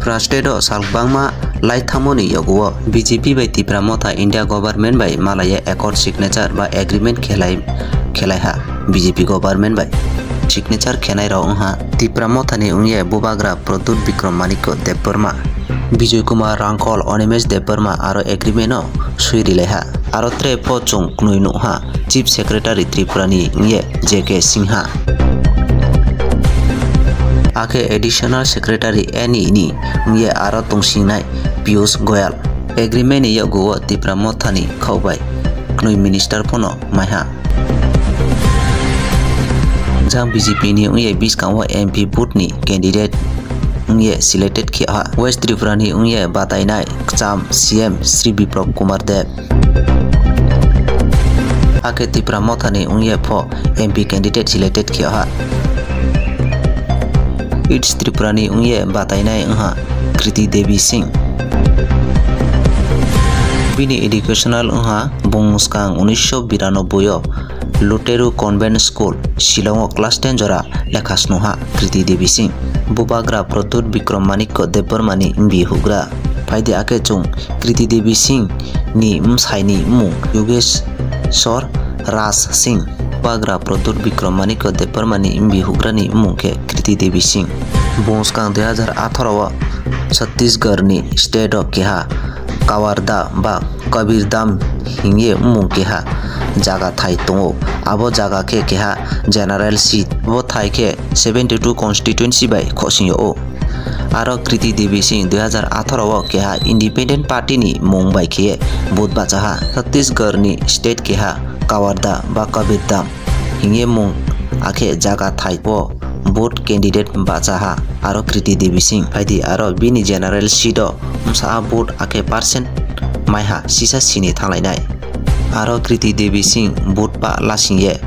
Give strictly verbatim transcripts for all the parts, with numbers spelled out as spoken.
Tripura state o sal kwbangma lai thangmani yago o B J P bai Tipra Motha India government bai malaiya accord signature ba agreement khelai, khelaiha B J P government bai. Signature khenai rok wngha Tipra Motha ni wngye Bubagra Pradyut Bikram Manikya Debbarma, Bijoy Kumar Rangkhol, Animesh Debbarma aro agreement o swi rilaiha. Aro tre pho chwng kwnwi nukha Chief Secretary Tripura ni wngye J K Singha. Akhe Additional Secretary N E ni wngye aro tongsingnai Piyush Goyal. Agreement ni yago o Tipra Motha ni khok bai kwnwi minister phano maiha. Jang B J P ni wngye bwskango M P vote ni candidate wngye selected khe ha. West Tripura ni wngye batainai kwcham C M Sri Biplab Kumar Deb. Akhe Tipra Motha ni wngye pho M P candidate selected khe ha. East Tripura ni wngye batainai wngha Kriti Devi Singh. Bini educational wngha bung mwskang unisho biranoboi o Lutheran Convent School, Shillong o class ten jora lekha snungha Kriti Devi Singh. Bubagra Pradyut Bikram Manikya Debbarma ni mbi hugra. Phaidi akhe chwng Kriti Devi Singh ni bwsai ni bumung Yogeshwar Raj Singh. Bubagra Pradyut Bikram Manikya Debbarma ni mbi hugra ni bumung khe Kriti Devi Singh. Bung swkang dui hajar atharo o Chhattisgarh ni state o keha Kawarda ba Kabirdam hingye bumung keha jaga thai tongo. Abo jaga khe keha general seat. Bo thai khe seventy two constituency bai khosing o. Aro Kriti Devi Singh dui hajar atharo o keha independent party ni mung bai khe vote bachaha. Chhattisgarh ni state keha Kawarda ba Kabirdam hingye mung akhe jaga thai o vote candidate bachaha aro Kriti Devi Singh phaidi aro bini general seat o bwsa vote akhe percent maiha sisa sini thanglainai. Aro Kriti Devi Singh vote pa lasingye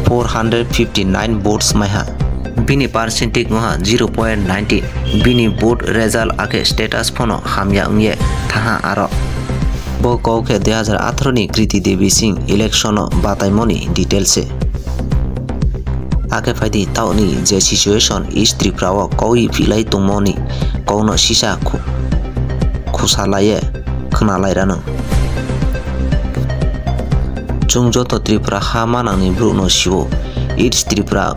four hundred fifty nine votes maiha. Bini percentage wngha zero point nineteen. Bini vote result akhe status phano hamya wngye thaha aro. Bo kok khe dui hajar atharo ni Kriti Devi Singh election o bataimoni details se. Akhe phaidi taoni je situation East Tripura o kaui philai tongmoni kokno sisa khu-, khusalaiye khwnalairano. Chwng joto Tripura ha manangni borokno sio, East Tripura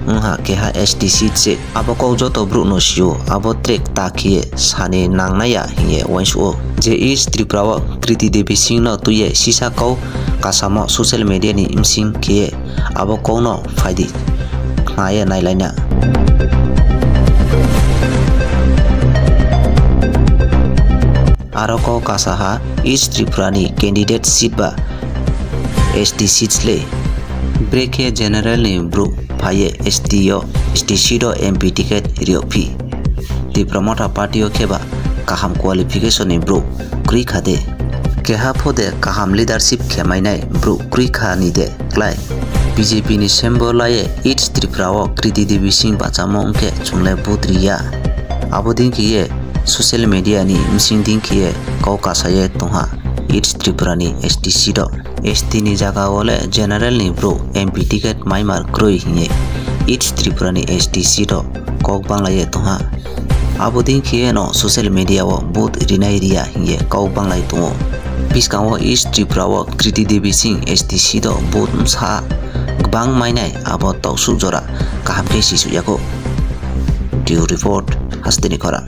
wngha keha S T seat se. Abo kok joto borokno sio, abo trek ta khe sani nangnaiya hingye uansukgo. Je East Tripura o Kriti Devi Singh no twiye sisa kok kasamo social media ni bsing khe abo kokno phaidi khnaye nailaina. Aro kok kasaha East Tripura ni candidate seat ba S T seats le. Brekhe general ni borok phaiye S T o, S T seat o M P ticket riyok phi. Tipra Motha party o khe ba kaham qualification ni borok kwrwi kha de. Keha pho de kaham leadership khe mainai borok kwrwi kha ni de klai. B J P ni symbol laiye East Tripura o Kriti Devi Singh bachamo wngkhe chwngle vote riya. Abo din khe ye social media ni bsing din khe ye kok kasaye tongha East Tripura ni S T seat o. S T ni jaga o le general ni borok M P ticket maimar kwrwi hingye East Tripura ni S T seat o kok banglaye tongha. Abo din khe no social media o vote rinai riya hingye kok banglai tongo. Bwskango East Tripura o Kriti Devi Singh S T seat o vote bwsa kwbang mainai abo toksuk jora kaham khe sisuk yago. Bureau Report, Hasteni Khorang.